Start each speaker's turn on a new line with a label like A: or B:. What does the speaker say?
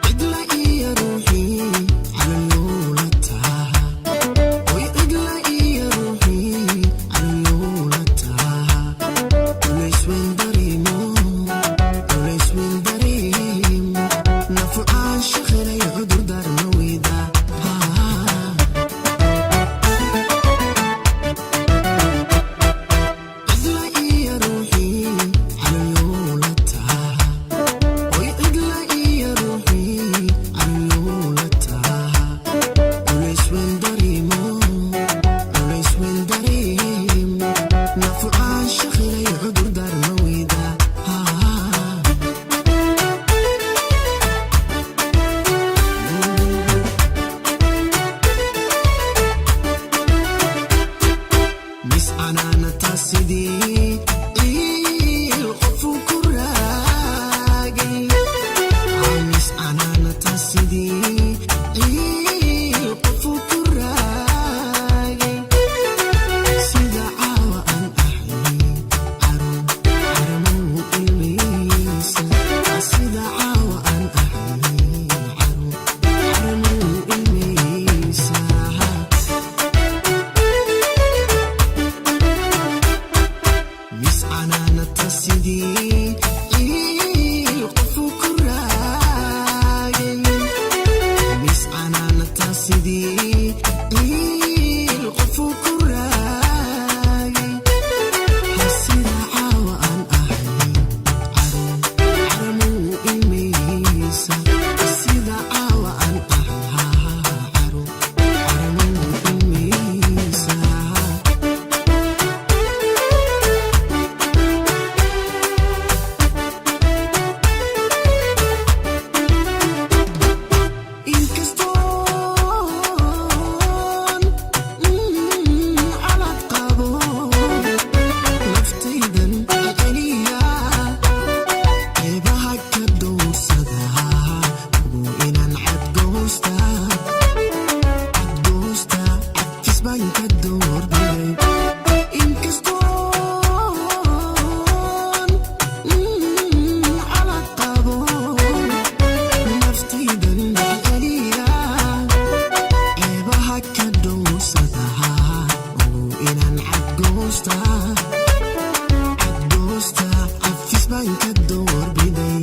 A: Cidla iyo ruuxii calalowla taha. Oy, cidla iyo ruuxii calalowla taha. Culays weyn dareemo, culays weyn dareemo. Nafu caashaqinay cudur daar ma weyda. Cidla iyo ruuxii calalowla taha. Oy, cidla iyo ruuxii calalowla taha. Culays weyn dareemo, culays weyn dareemo. Nafu caashaqinay cudur daar ma weyda. Mis canaanata sidii ciil qofu ku raagay. Mis canaanata sidii ciil qofu ku raagay. Sida caawa aan ahay carmow ilmaysa. Sida caawa aan ahay carmow ilmaysa. Mis canaanata sidii ciil qofu ku raagay. Mis canaanata sidii ciil qofu ku raagay. Sida caawa aan ahay carmow ilmaysa. Sida caawa aan ahay carmow ilmaysa. Inkastoon calad qabo, naftaydan celiya ceebaha ka dowrsada. Ugu inaan cadgoosta, cadgoosta, cafis baan ka doorbiday. Inkastoon calad qabo, naftaydan celiya ceebaha ka dhowrsada. Ogow inaan cadgoosta, cadgoosta, cafis baan ka doorbiday.